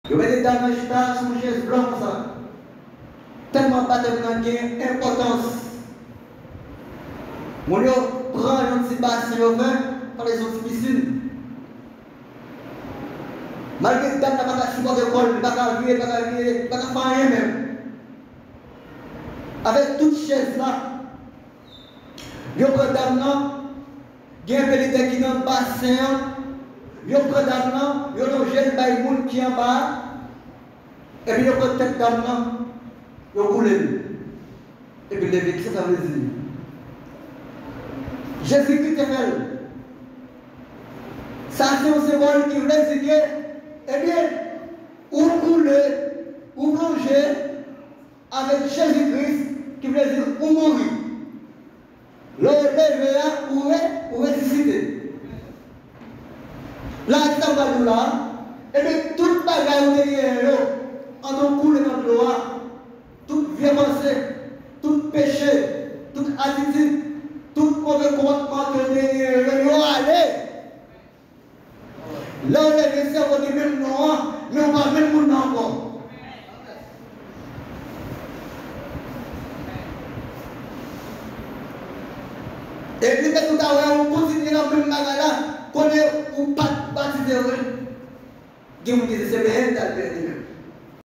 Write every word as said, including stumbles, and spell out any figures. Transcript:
Yo mete dam nan chita sou yon chèz blan konsa. Tèlman batèm nan gen enpòtans, moun yo pran yon ti basen yo fè, pale se yon ti pisin. Malgre dam nan pa ka sipòte kò l, li pa ka vire, li pa ka vire, li pa ka fè anyen menm. Avèk tout chèz la, yo pran dam nan, gen enpe lidè ki nan basen an, yo pran dam nan, yo lonje l bay moun ki anba a, epi yo pran tèt dam nan, yo boule l, epi l leve. Kisa sa vle di? Jezikri te fè l. Sa se yon senbòl ki vle di ke, ebyen, ou boule, ou lonje, avèk Jezi Kris, ki vle di ou mouri. Lè w leve a, ou re, ou resisite. La, ki sa m pral di w la? Ebyen, tout bagay ou te genyen yo, ann ou koule nan dlo a, tout vye panse, tout peche, tout atitid, tout move konpòtman ke w te genyen yo, yo ale. Lè w leve, sèvo gen menm non an, men w pa menm moun nan ankò. Epi, men tout a wè, ou kontinye nan menm bagay la, kote ou pa t batize vre. Gen moun ki di se benyen l t al benyen li menm.